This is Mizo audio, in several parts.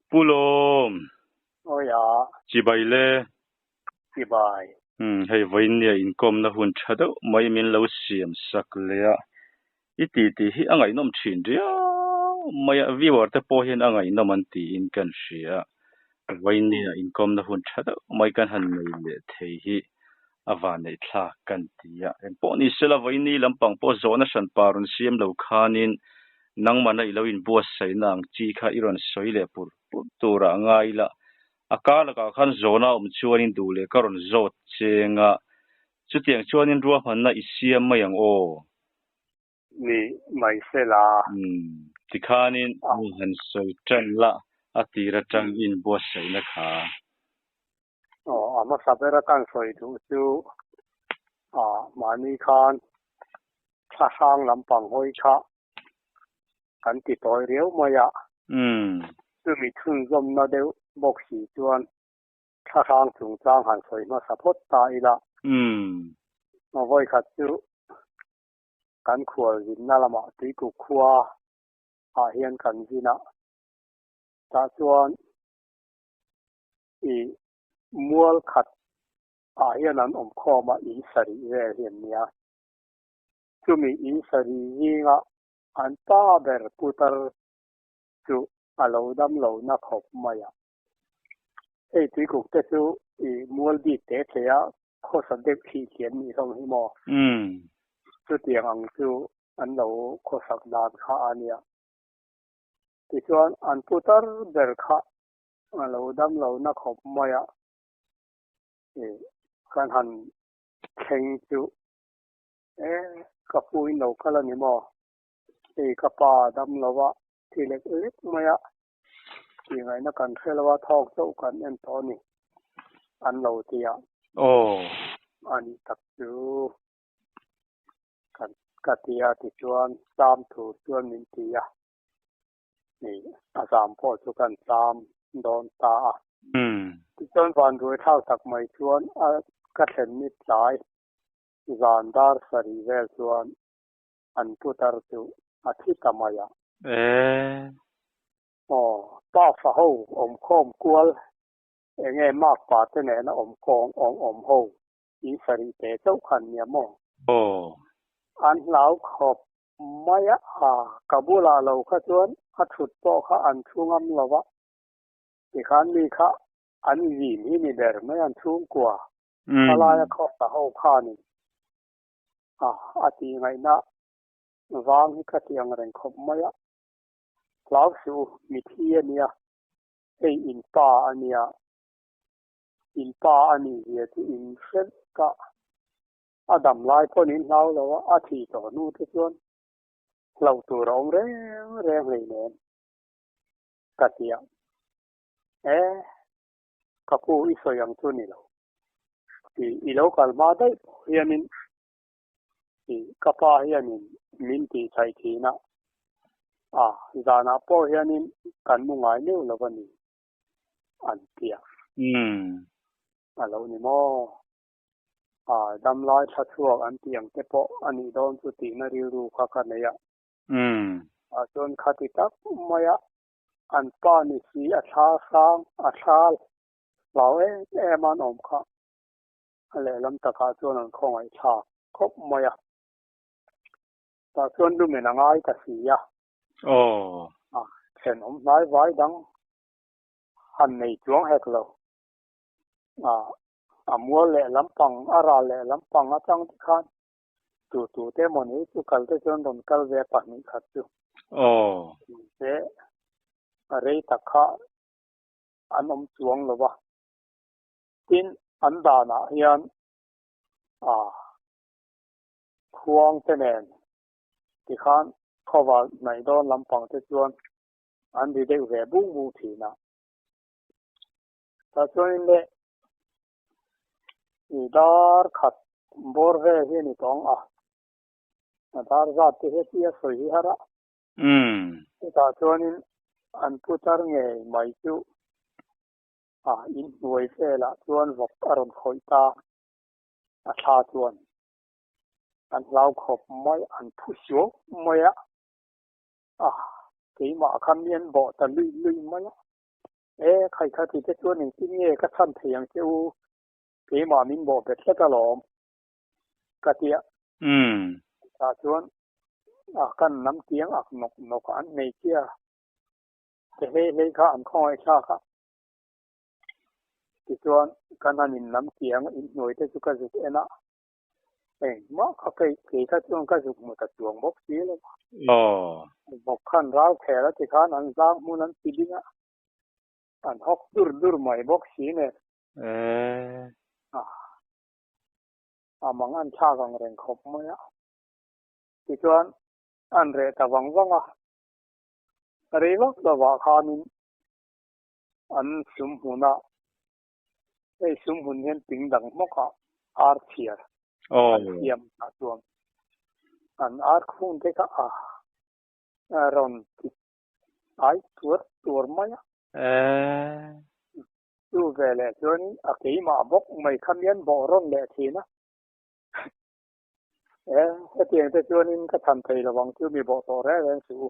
Pu Lawm! Awi a. Chibai le. Chibai. Umm hei vawinia inkawmna hun tha deuh mai min lo siam sak leh a, i ti tih hi a ngaihnawm thin riau mai a, viewer te pawh hian a ngaihnawm an tiin kan hria a, vawinia inkawmna hun tha deuh mai kan han nei leh thei hi a vanneih thlak kan ti a, engpawh ni sela vawiini lampang pawh zawhna hranpa rawn siam lo khanin nangmahna i lo inbuatsaihna ang chi kha i rawn sawi leh pur pur turah ngai ila, a kar lakah khan zawhna awm chuanin duh leh ka rawn zawt cheng a, chutiang chuanin ruahmanna i siam mai ang aw. Ni mai sela. Umm, tikhanin mi han sawi tan la, a tir atang i inbuatsaihna kha. Aw, a hmasa bera kan sawi duh chu ah mahni khan thla hrang lampang hawi kha kan ti tawi riau mai a. Chumi chhunzawmna deuh bawk si chuan thla hrang chungchang han sawi hmasa phawt ta ila. Vawi khat chu kan khual zinna lamah Tuikuk khua ah hian kan zin a, tah chuan I mual khat ah hian an awm khawm a, in sarih vel hi an nia. Chumi in sarih zinga an pa ber putar chu a lo dam lo na khawp mai a. Hei tuikuk te chu i mual bik te thei a, khawsa deuh thih thiam nih hlawm hi maw? Chutiang ang chu an lo khawsak dan kha a nia. Tichuan an putar ber kha a lo dam lo na khawp mai a, ih kan han thleng chu e ka pu in lo kal a ni maw? Hei ka pa dam lo a thi lek lek mai a, tih ngaihna kan hre lo a, thawk chauh kan en tawh a ni an lo ti a. Aw. A nih tak chu kan ka ti a tichuan tlâm tur chuan min ti a. Ni, a zam pawh chu kan tlam dawn ta a. Tichuan vanduai thlak tak mai chuan a ka thlen ni tlai zan dar sarih vel chuan an putar chu a thi ta mai a. Aw, pa fa ho awmkhawm kual enge mak pa te nena awm kawng awm awm ho in sarih te chauh khan nia maw? An hlau khawp Mai a, ka bulah lo kha chuan a thut pawh kha an thu ngam lo va, tikhan mi kha an zin hi ni ber mai an chhungkua khalaia khawsa ho khanin a a tih ngaihna vang hi ka ti ang reng khawp mai a, hlau suh u, mithi a nia, hei in pa a nia, in pa a nih zia chu in hre vek a. A dam lai pawhin in hlau lo a, a thih tawh hnu te chuan hlauh tur a awm reng reng hleinem ka ti a. E, ka pu i sawi ang chu ni lo. I i lo kal hma daih pawh hianin i ka pa hianin min tih chhaih thin a, a zanah pawh hianin kan mu ngai meuh lo a ni an ti a. A lo ni maw? A damlai thla chhuak an tih ang te pawh a nih dawn chu tihna rilru kha ka nei a. A chuan khati tak maia an pa ni si a thla hrang a thla hlau em em an awm kha a lehlam takah chuan an khawngaih thlak khawp mai a. Tah chuan lumen a ngai ta si a. A thenawm hnai vai dang han nei chuang hek lo. A A mual leh lampang, a ral leh lampang atang te khan tu tu te emaw ni chu kal te chuan rawn kal ve pahnih khat chu. Mahse, a rei tak kha an awm chuang lo va. Tin, an danah hian a khuang te nen tikhan khawval hnaih dawn lampang te chuan an ri deuh ve bung bung thin a. Tah chuanin le i dar khat bawr vel hi a ni tawng a, a dar zat te hi tia sawi hi har a. Chutah chuanin an putar ngei mai chu a inhnuai velah chuan vawk a rawn khawih ta a thla chuan an hlau khawp mai, an phu suau mai a, a keimah kha mi an bawh ta luih luih mai a. E, khai kha tite chuan engtin nge ka chhan thei ang che u, keimah min bawh bet tlat alawm ka ti a. Tah chuan a kan lam tiang ak nawk nawk a an hmeichhia te hlei hlei kha an khawngaih thlak a. Tichuan kan han in lam tiang inhnuai te chu ka zuk en a, Engmah kha kei kei kha chuan ka zuk hmu ta chuang bawk si lo a. Vawk khan ral khel a ti khan an zang hmun an ti ding a, an hawk dur dur mai bawk si nen. A mang an thlak ang reng khawp mai a. Tichuan an reh ta vang vang a, rei vak lovah khanin an sum hmunah Hei sum hun hian ping dang hmawk ah ar chhiar an siam tah chuan an ar khung te kha a rawn ti ai tuar tuar mai a. Chu veleh chuanin a keimah bawk mai kha mian bawh rawn leh thin a. E, hetiang te chuanin ka chhan thei lovang chu mi bawh tawh reng reng suh u.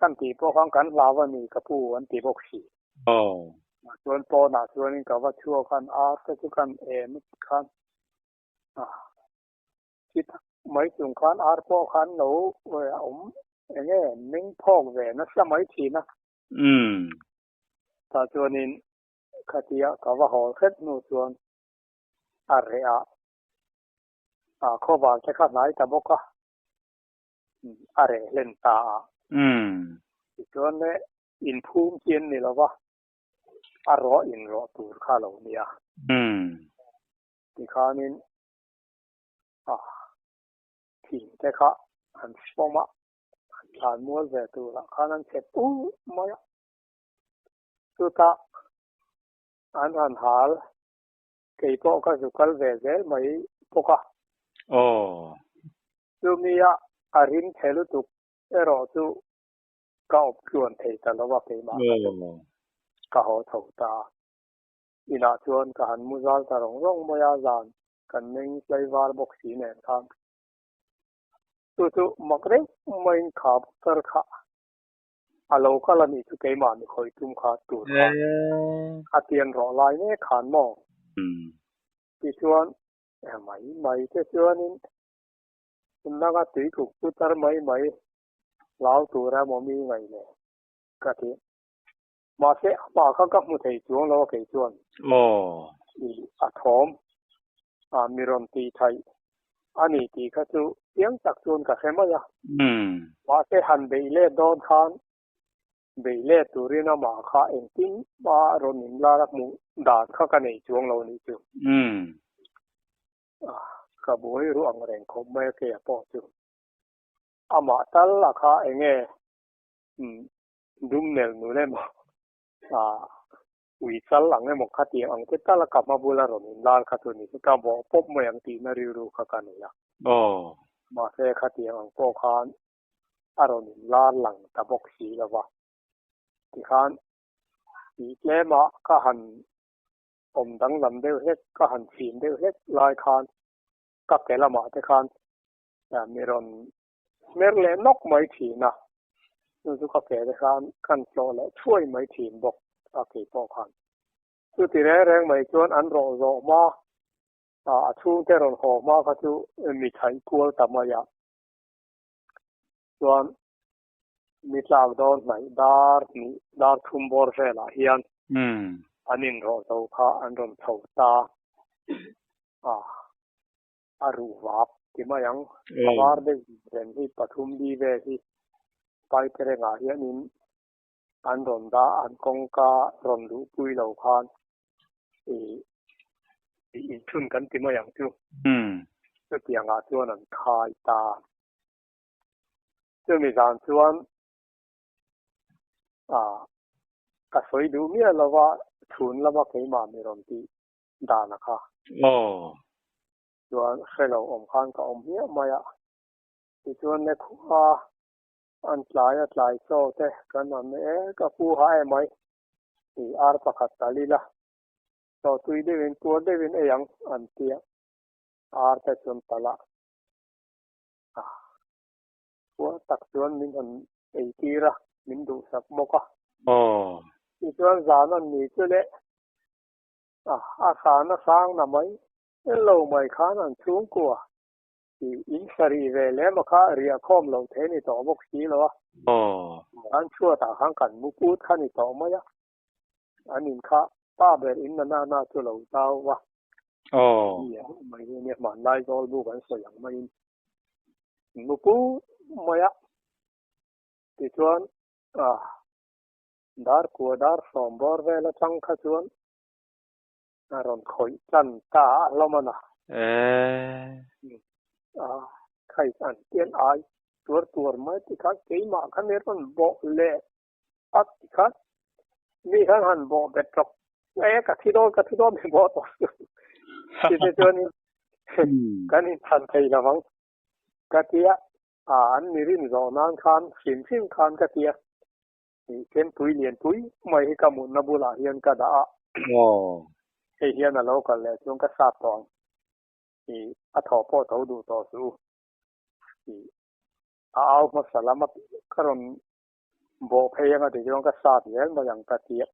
Kan tih pawh khan kan hlau a ni ka pu an ti bawk si. Mah chuan pawnah chuanin ka va chhuak an ar te chu kan em a ti khan a thi tak mai chung khan ar pawh khan lo awm enge meng phawk ve nasa mai thin a. Tah chuanin khatia ka va hawl hret hnu chuan a reh a, a khawvar te kha hnai ta bawk a. a reh hlen ta a. Tichuan le inphum chi an ni lo va, a rawh inrawh tur kha a lo nia. Tikhanin a thing te kha an fawm a, an thlan mual ve turah khan an chep ur mai a. Chutah an han hal, kei pawh ka zu kal ve zel mai bawk a. Chumia a rim chhe lutuk erawh chu ka awp tluan thei ta lo a keimah ka chu ka haw chho ta a. Inah chuan ka han mu zal ta rawng rawng mai a zan kan meng tlaivar bawk si nen khan. Chu chu mak reng maiin kha putar kha a lo kal a nih chu keimah mi khawih tum kha tur kha a tian rawh lai mek khan maw? Tichuan mai mai te chuanin nanga tuikuk putar mai mai hlau tur emaw mi ngaih le ka ti. Mahse amah kha ka hmu thei chuang lo a kei chuan. I a thawm a mi rawn tih thaih a ni tih kha chu chiang tak chuan ka hre mai a. Mahse han beih let dawn khan beih let turin amah kha engtin mah rawn inlar a hmuh dan kha ka nei chuang lo nih chu. Ka buai ruh ang reng khawp mai a keia pawh chu. Amah tal a kha enge dum nel nul emaw ui chal ang emaw khatiang ang te tal a ka hma bula rawn inlar kha chu ni chu ka bawh pawp mai ang tihna rilru kha ka nei a. Mahse khatiang ang pawh khan a rawn inlar lang ta bawk si lo va. Tikhan tih tlema ka han awm danglam deuh hlek, ka han chhin deuh hlek lai khan ka ke lamah te khan mi rawn hmer leh nawk mai thin a, chu chu ka ke te khan kan tlawh leh thuai mai thin bawk a kei pawh khan. Chuti reng reng mai chuan an rawh zawh hma, a chhungte rawn haw hma kha chu mi chhaih kual ta mai a, chuan mi tlak dawn hnaih dar hnih dar thum bawr velah hian an inrawh zo kha an rawn chho ta a, a ruh vap ti mai ang. A var deuh reng hi pathum li vel hi Paiterengah hianin an rawn dah an kawngka rawn luhpui lo khan ih inchhun kan ti mai ang chu. Chutiangah chuan an khai ta. Chumi zan chuan ah ka sawi duh miah lova chhun lama keimah mi rawn tih dan a kha. Chuan hre lo awm khan ka awm hmiah mai a. Tichuan le khua an tlai a tlai chaw te kan awm e ka pu ha em mai tih ar pakhat tal ila chaw tui deuhin puar deuhin ei ang an tia ar te chuan tal a. A puar tak chuan min han ei tir a, min duhsak bawk a. Tichuan zan an ni chu le a a sana sang na mai lo mai khan an chhungkua tih in sarih ve lem a kha riah khawm lo thei ni tawh bawk si lo a. An chhuatah khan kan mu put kha ni tawh mai a. An in kha pa ber in na na na chu lo zau va. Ni a mai hi nia hmanlai zawl bu kan sawi ang maiin mu put mai a. Tichuan dar kua dar sawm bawr vel atang kha chuan a rawn khawih tan ta a hlawm a na. Khai an tian ai tuar tuar mai ti kha keimah kha ni rawn bawh leh a ti kha mi khan han bawh bet rawk e ka thi dawn ka thi dawn mi bawh tawh ti te chuanin kan inthan thei lovang ka tia A, an mi rin zawh nan khan hrim hrim khan ka tia, ih Chempui Lianpui mai hi ka mutna bulah hian ka dah a. Hei hian a lo kal leh chuan ka sat tawh ang. Ih, a thaw pawh tho duh tawh suh u. Ih, a au hmasa lam a ka rawn bawh phei anga tichuan ka sat zel mai ang ka tia.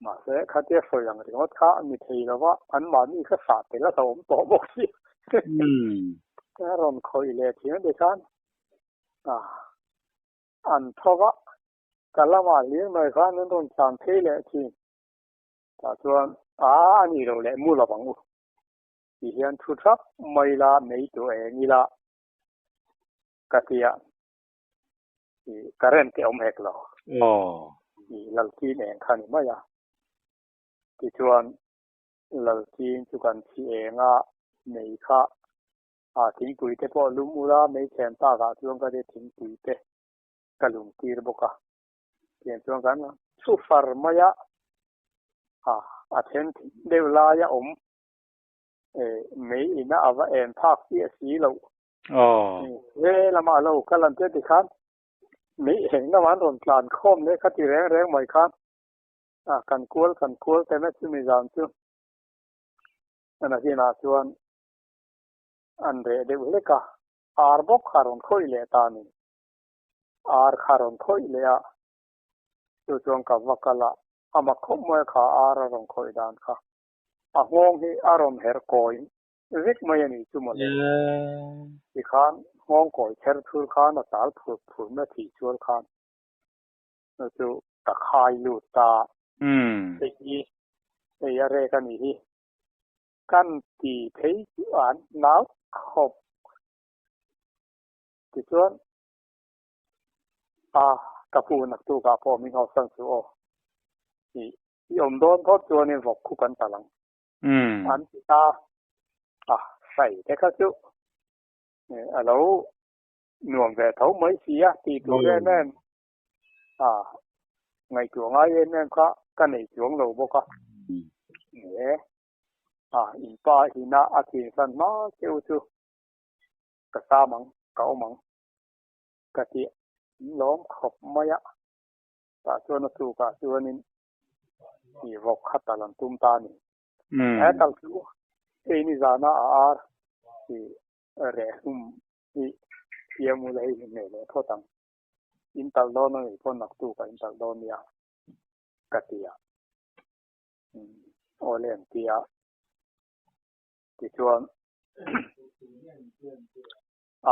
Mahse, khatia sawi ang ringawt kha a ni thei lo va, anmahni kha sah tel a hlauhawm tawh bawk si. A rawn khawih leh thin a ti khan an tho va, ka lamah hlir mai khan an rawn tlan phei leh thin. Tah chuan, A, a nih loh leh mu lo ang u ti hian thu thap mai la, mei tur eng ila ka ti a. Current te awm hek lo. I Lalchin eng kha ni mai a. Tichuan Lalchin chu kan thi eng a, mei kha a thingpui te pawh lum ula mei chhem tak ah chuan ka ti thingpui te ka lum tir bawk a. Tiang chuan kan thu far mai a, a then deuh lai a awm mei ina a va en phak chiah si loh. He lamah lo kal an tia tikhan mei eng lamah an rawn tlan khawm leh kha ti reng reng mai khan a kan kual kan kual te mai chumi zan chu a hnenah chuan an reh deuh hlek a, ar bawk kha a rawn khawih leh ta a ni. Ar kha a rawn khawih leh a, chu chuan ka va kal a, a mak khawp mai a kha ar a rawn khawih dan kha. A nghawng hi a rawn herh kawi vek mai a nih chu mawle. Tikhan nghawng kawi kher thur khan a tal phur phur mai a thih chual khan chu chu ka khai lut ta. Hei hi hei a rek a nih hi. Kan ti phei chu an nau khawp. Tichuan a ka pu naktukah pawh min hawsan suh aw. I awm dawn phawt chuanin vawk khu kan tal ang. An ti ta a, hrai te kha chu a lo nuam ve tho mai si a tih tur em em a, ngaihtuah ngai em em kha ka nei chuang lo bawk a. Ni e, a in pa ina a thinsan hma cheu chu ka sam ang, ka awm ang ka ti lawm khawp mai a, tah chuan a tukah chuanin i vawk kha tal an tum ta a ni. He tal chu hei ni zana a ar i reh hlum hi siam ula hei hi hmeh leh phawt ang. In tal dawn a nih pawh naktuk ah in tal dawn nia ka ti a. Aw le an ti a. Tichuan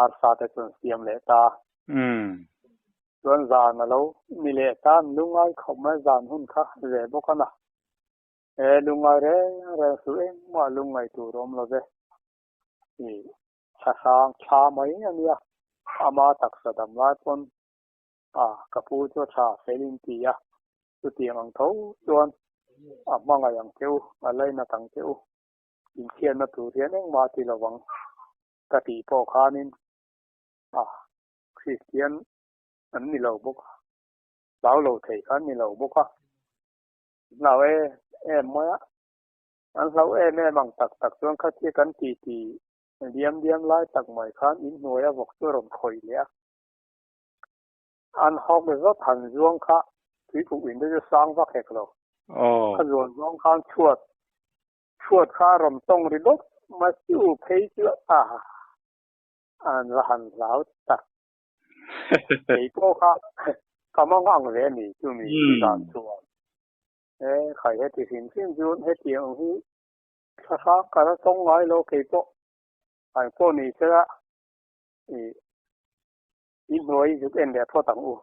Arsa te chuan siam leh ta. Chuan zan a lo ni leh ta, an lungngai khawp mai zan hun kha ve bawk a na. E lungngai reng reng suh engmah lungngai tur awm lo ve. I thla hrang thla mai a nia, ama taksa dam lai pawn a ka pu chu a tha fel in ti a, chutiang ang tho chuan a hmangaih ang che u, a lainat ang che u, inthianna tur hian engmah a ti lo vang. Ka tih pawh khanin a Kristian an ni lo bawk a, hlau lo thei kha an ni lo bawk a, an hlau em em mai a, an hlau em em ang tak tak chuan khatia kan ti ti diam diam lai tak mai khan inhnuai a vawk chu a rawn khawih leh a, an hawk zawt han zuang kha tuikuk in te chu sang vak hek lo, a zuan zawng khan chhuat Chhuat kha a rawn tawng ri dawt mai chu phei chu a an va han hlau tak. Kei pawh kha Ka mangang ve a ni chumi dan chuan. E khai heti hrim hrim chuan hetiang ang hi thla hrang ka la tawng ngai lo kei pawh an pawh ni sela i inhnuai zuk en leh phawt ang u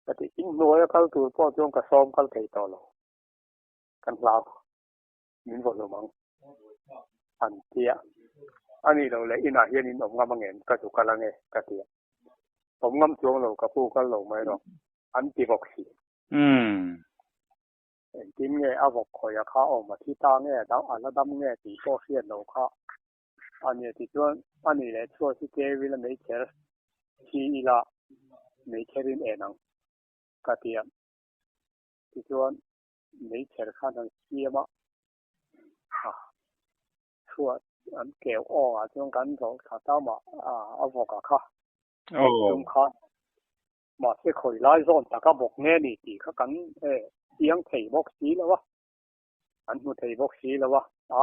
ka ti. Inhnuai a kal tur pawh chuan ka sawm kal thei tawh lo. Kan hlau min vaw hlum ang an tia. A nih loh leh inah hian in awm ngam angem ka zu kal ange ka tia. Awm ngam chuang lo ka pu kal lo mai rawh an ti bawk si. Engtin nge a vawk khawih a kha awm a thi ta nge a la dam nge tih pawh hriat lo kha a nia tichuan a nih leh chhuat hi keu ila meichher thi ila meichher in en ang ka tia. Tichuan meichher khan an siam a, chhuat an keu awng ah chuan kan zawh thla ta mah a vawk a kha tum kha mahse khawi lai zawn taka bawk nge ni tih kha kan chiang thei bawk si lo a, an hmu thei bawk si lo a, a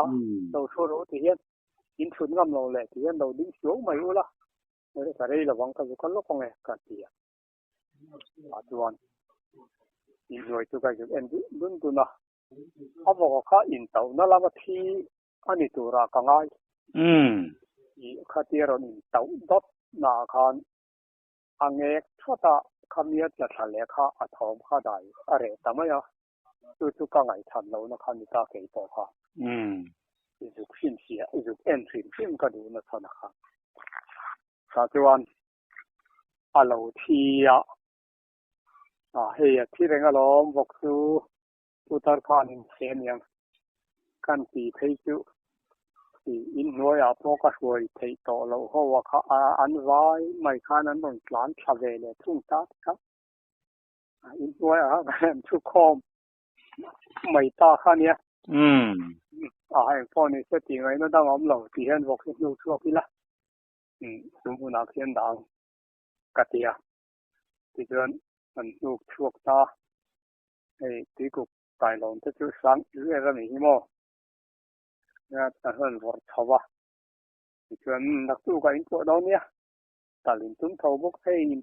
lo thu ru ti hian in thut ngam lo leh ti hian lo ding suau mai ula ka rei lovang ka zu kal lawk ang e ka ti a. Ah chuan inhnuai chu ka zuk en dun dun dun a, a vawk a kha intauhna lama thi a ni turah ka ngai. Ih khatia rawn intauh dawt naah khan a ngek thawt a, khamia tla thla leh kha a thawm kha dai a reh ta mai a, chu chu ka ngaihchhan lohna kha ni ta kei pawh kha. Zuk hrimhriah, zuk en hrim hrim ka duhna chhan a kha. Tah chuan a lo thi a, a hei a thi reng alawm vawk chu putar khan in chhe aniang kan ti phei chu i inhnuaiah pawh ka hruai theih tawh loh ho a kha an vai mai khan an rawn tlan thla ve leh thung ta kha inhnuaiah khan kan han thu khawm mai ta kha ania a engpawh ni se tih ngaihna dang a awm lo tih hian vawk hi hnu chhuak ila. Chung hunah khian dah ang ka ti a, tichuan an hnuk chhuak ta. Hei tuikuk kailawn te chu sang il er a nih hi maw? Nia an rawn vawrh chho va, tichuan naktuk ah in pawh dawn nia, tal in tum tho bawk hei in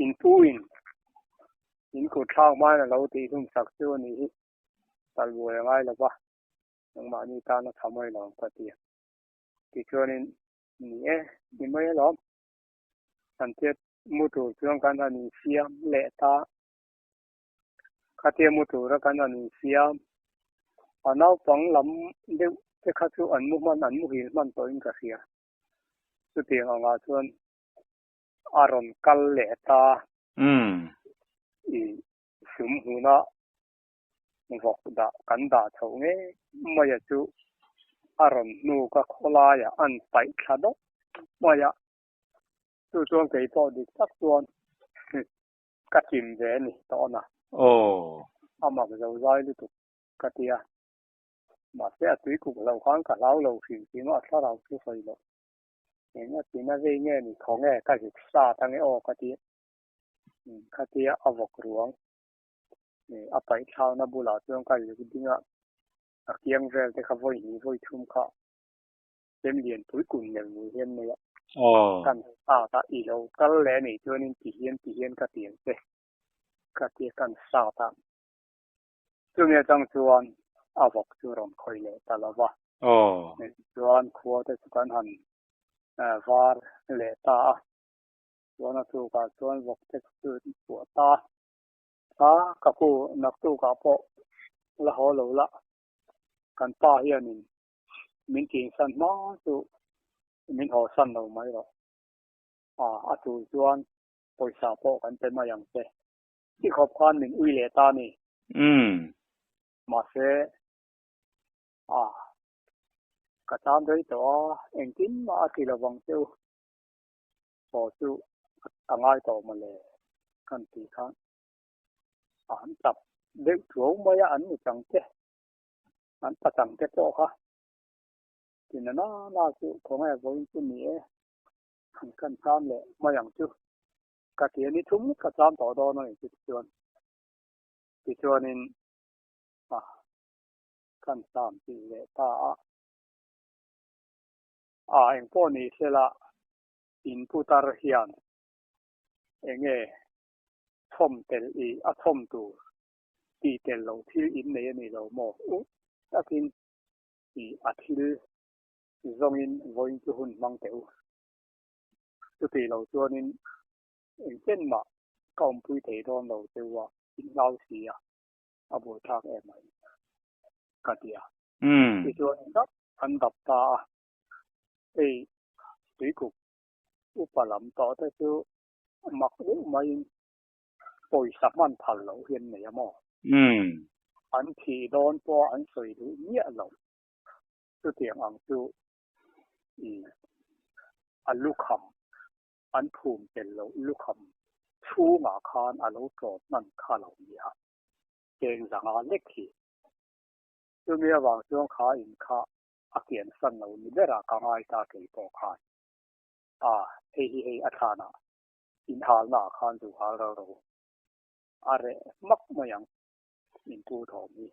in pu in in kut thlak hmain a lo tih hlum sak chu a nih hi, tal buai a ngai lo va, nangmahni tan a tha mai lo ka ti a. Tichuanin, Ni e, ni mai alawm. An chet mu tur chuan kan han insiam leh ta. Khatia mu tura kan han insiam, a naupang lam deuh te kha chu an mu hman, an muhil hman tawhin ka hria. Chutiang angah chuan a rawn kal leh ta. I sum huna vawk dah kan dah chho ngei mai a chu a rawn hnuk a khawlaiah an paih thla dawk mai a, chu chuan kei pawh dik tak chuan ka chim ve a ni tawh a. Aw. A mak zo zai lutuk ka ti a, mahse a tui kuk hloh khan ka hlau lo hrim hrim a, a thlarau chu sawi loh. Eng a tina vei nge ni khaw nge ka zuk sat ange aw ka ti a, khatia a vawk ruang. A paih thlakna bulah chuan ka zuk ding a, a kiang vel te kha vawi hnih vawi thum kha chem lian pui kum nel mui hian mai a. Kan sat a, i lo kal leh anih chuanin ti hian ti hian ka ti ang che ka ti a, kan sat a. Chumi atang chuan a vawk chu rawn khawih leh ta lo va. Chuan khua te chu kan han var leh ta a, chuan a tukah chuan vawk te chu puah ta. A, ka pu, naktukah pawh la haw lo la, kan pa hianin min tinsan hma chu min haw san lo mai rawh. A, a tul chuan pawisa pawh kan pe mai ang che. Ti khawp khan min ui leh ta ni. Mahse, a, ka tan rei tawh a, engtin mah a ti lovang che u. Haw chu a ngai tawh maw le kan tih khan an tap deuh thuau mai a, an nu chang te, an pa chang te pawh kha tina na na chu khawnge vawiin chu ni e, an kan cham leh mai ang chu ka ti a ni thum ka cham tawh dawn a ni chutichuan tichuanin a kan cham tih leh ta a. A engpawh ni sela in putar hian enge. Chhawm tel i a chhawm tur tih tel lo thil in nei a ni lo maw? U takin i a thil zawngin vawiin chu hun hmang teh u. Chuti lo chuanin engchen mah ka awmpui thei dawn lo che u a, in hlau si a, a buaithlak em mai ka ti a. Tichuan dap an dap ta a, hei tuikuk upa lam tawh te chu mak deuh maiin pawisa hman phal loh hi an nei a maw? An thih dawn pawh an sawi duh miah lo. Chutiang ang chu i a lukham an phum tel loh lukham chhungah khan a lo tlawm hman kha lo nia. Cheng zanga lek hi. Chumi avang chuan kha in kha a kian san lo ni berah ka ngai ta kei pawh khan. A, hei hi hei a thlanah inhalnaah khan zu hal ro ro a reh hmak mai ang inpu thawm hi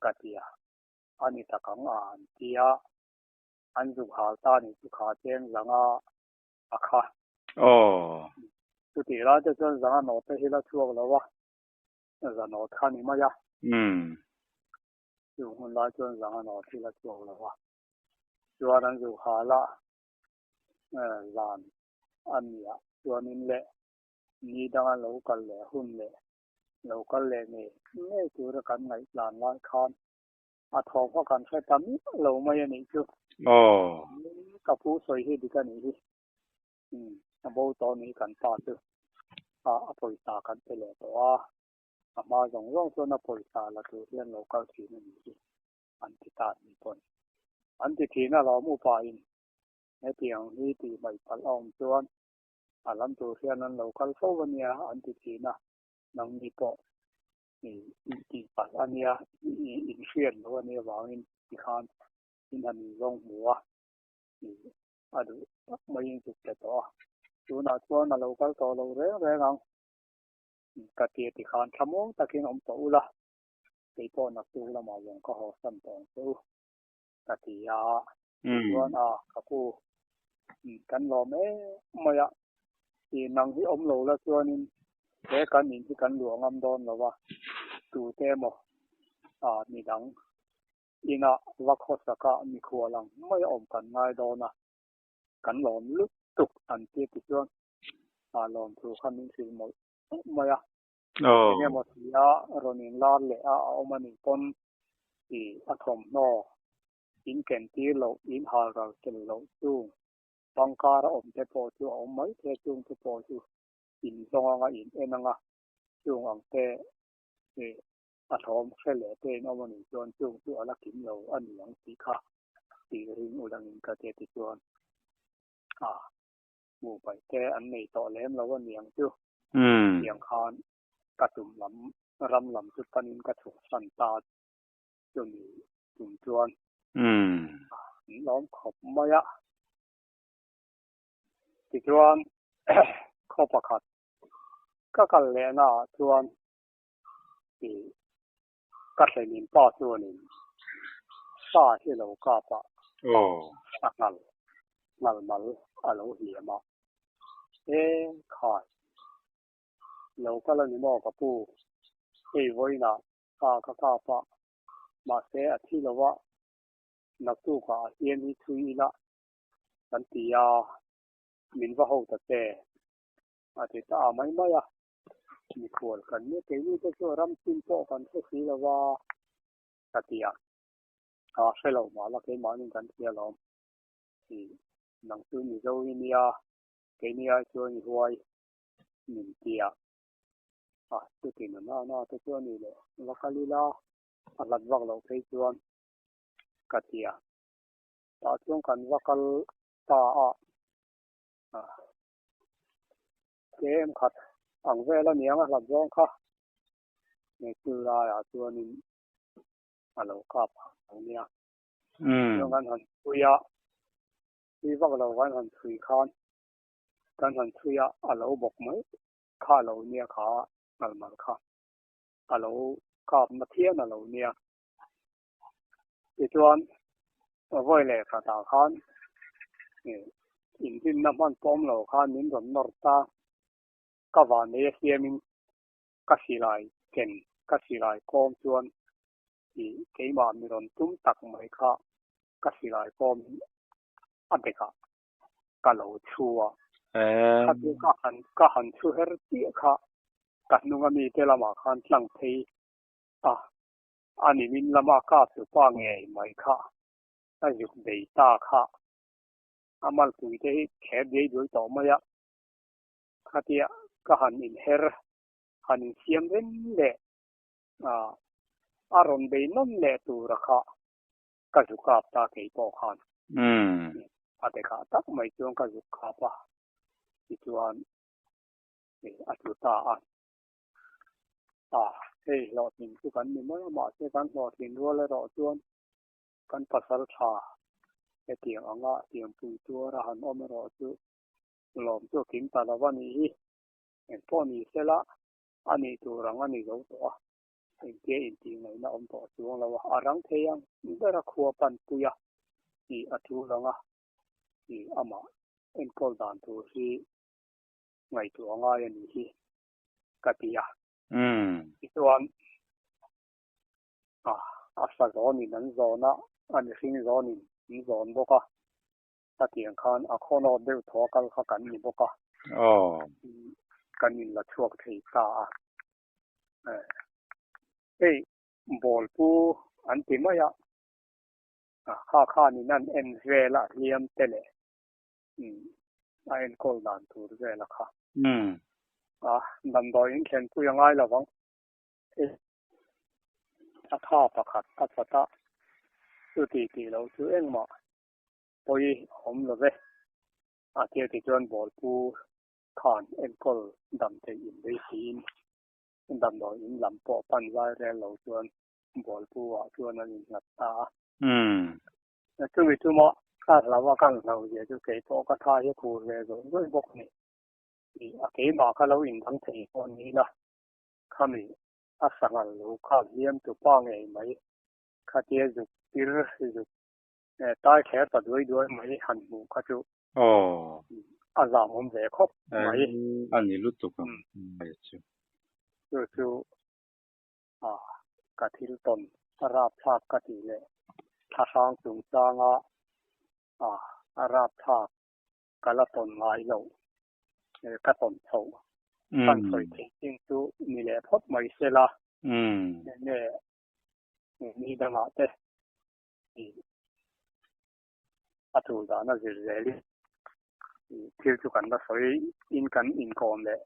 ka ti a, a ni tak ang a an ti a, an zuk hal ta nih chu kha cheng zanga a kha. Aw. Chutih lai te chuan zanga nawt te hi la chhuak lo a, zanawt kha ni mai a. Chung hun lai chuan zanga nawt hi la chhuak lo a, chuan an zuk hal a, zan a nia chuanin leh ni danga lo kal leh hun leh lo kal leh ngei ngei tura kan ngaihlan lai khan a thawm kha kan hre ta miah lo mai a nih chu. Ka pu sawi hi dik a nih hi. A bo tawh ni kan pa chu a pawisa kan pe leh tawh a, a hma zawng zawng chuan a pawisa la tur hian lo kal thin a nih hi an ti ta ni pawn. An ti thin alawm upa in Hetiang hi tih hmaih palh a awm chuan a lam tur hian an lo kal fo a nia an ti thin a, nangni pawh i tih palh a nia, i inhriat loh a nih avangin tikhan in han inzawng hmu a, a duh tak maiin zuk tle tawh a, tunah chuan a lo kal tawh lo reng reng ang ka ti a tikhan thlamuang takin awm tawh ula, kei pawh naktuk lamah zawng ka haw san tawh ang che u. Ka ti a, tichuan a ka pu kan lawm em mai a, i nang hi awm lo la chuanin he kan in hi kan luah ngam dawn lo a, tute emaw a midang inah va khawsaka mikhual ang mai a awm kan ngai dawn a, kan lawm lutuk an ti tichuan a lawmthu kha min hrilh mawlh mawlh mai a. Enge maw tia rawn inlar leh a a awm a nih pawn i a thawmhnaw in ken tir loh, in hal ral tel loh chung bangkar a awm te pawh chu a awm mai thei a, chung te pawh chu in zawng anga in en anga chung ang te i a thawm hre leh te in awm a nih chuan chung chu a la kim lo a ni ang tih kha tih ring ulangin ka ti a ti chuan a hmuh paih te an nei tawh lem lo a niang chu. Tiang khan ka tum lam ram lam chu panin ka chhuahsan ta chumi tum chuan an lawm khawp mai a. Tichuan khaw pakhat ka kal lehna ah chuan ka thlenin pa chuanin sa hi lo kap a, a nghal nghal mal a lo hliam a, E khai, lo kal a ni maw ka pu, hei vawiinah sa ka kap a, mahse a thi lo a, naktukah a hliam hi chhui ila kan ti a, min va ho ta che, a ti ta mai mai a. Mikhual kan nia keini te chu ram chin pawh kan hre si lo va ka ti a, a hre lo mah la keimahni kan hria alawm i nang chu Mizo i nia keini ai chuan i huai min ti a, a chuti na na na te chu a ni leh va kal ila a hlat vak loh phei chuan ka ti a, tah chuan kan va kal ta a. Tlem khat ang vel a niang a hlat zawng kha hmeichhil laiah chuanin a lo kap ang nia. Chuan kan han chhui a, tui vak lo kan han chhui khan kan han chhui a, a lo bawk mai kha a lo nia kha ngalmal kha a lo kap na phian a lo nia. Tichuan vawi leh khatah khan inrinna hman pawm lo khan min rawn nawr ta, ka van nei a siamin. Ka silai ken, ka silai kawm chuan i keimah mi rawn tum tak mai kha ka silai kawmin a bekah ka lo chhu a. Kha chu ka han ka han chhu her chiah kha ka hnunga mite lamah khan tlang phei a, a nimin lama kap chu pa ngei mai kha a zuk bei ta kha. A malpui te hi kher diai duai tawh mai a, khatia ka han inher han insiam reng leh a rawn bei nawn leh tura kha ka zu kap ta kei pawh khan. A dekah tak mai chuan ka zu kap a, tichuan a tlu ta a. A, hei hlawhtlin chu kan ni mai a, mahse kan hlawhtlin rual erawh chuan kan pasal tha hetiang anga tiangpui tuara han awm erawh chu lawm chu a kim ta lo a nih hi. Engpawh ni sela a nih tur ang a ni zo tawh a, engtia intih ngaihna awm tawh chuang lo a, a rang thei ang ber a khua panpui a tih a tul ang a, tih amah enkawl dan tur hi ngaihtuah a ngai a nih hi ka ti a. Tichuan a sa zawnin an zawn a, a mihring zawnin an zawn bawk a, Hetiang khan a khawnawt deuh thaw a kal kha kan ni bawk a, kan in la chhuak thei ta a. Hei bawlpu an ti mai a, kha khanin an en vel a hliam te leh a enkawl dan tur vel a kha. Damdawi in thlenpui a ngai lo vang. A tha pakhat a chat a, chuti tih loh chu engmah pawi a awm lo ve. A tir ti chuan bawlpu khan enkawl dam theih in beiseiin damdawi in lam pawh pan zai rel lo chuan bawlpu ah chuan an innghat ta a. Chumi chuma ka hlau a kan hlau zia chu kei pawh ka tha hi a khur ve zawih zawih bawk a ni. A keimah kha lo indang thei pawh ni ila khami a sanghal lo kha hliam tu pa ngei mai khatia zuk tir zuk Tai kher ta duai duai mai han hmuh kha chu a zam awm ve khawp mai. A ni lutuk ang mai chu. Chu chu ka thil tawn a rapthlak ka tih leh thlahrang chungchanga a rapthlak ka la tawn ngai loh ka tawn chhoh kan sawi theih chin chu ni leh phawt mai sela enge ni dangah te A tul dana zir zelin thil chu kan la sawi in kan inkawm leh.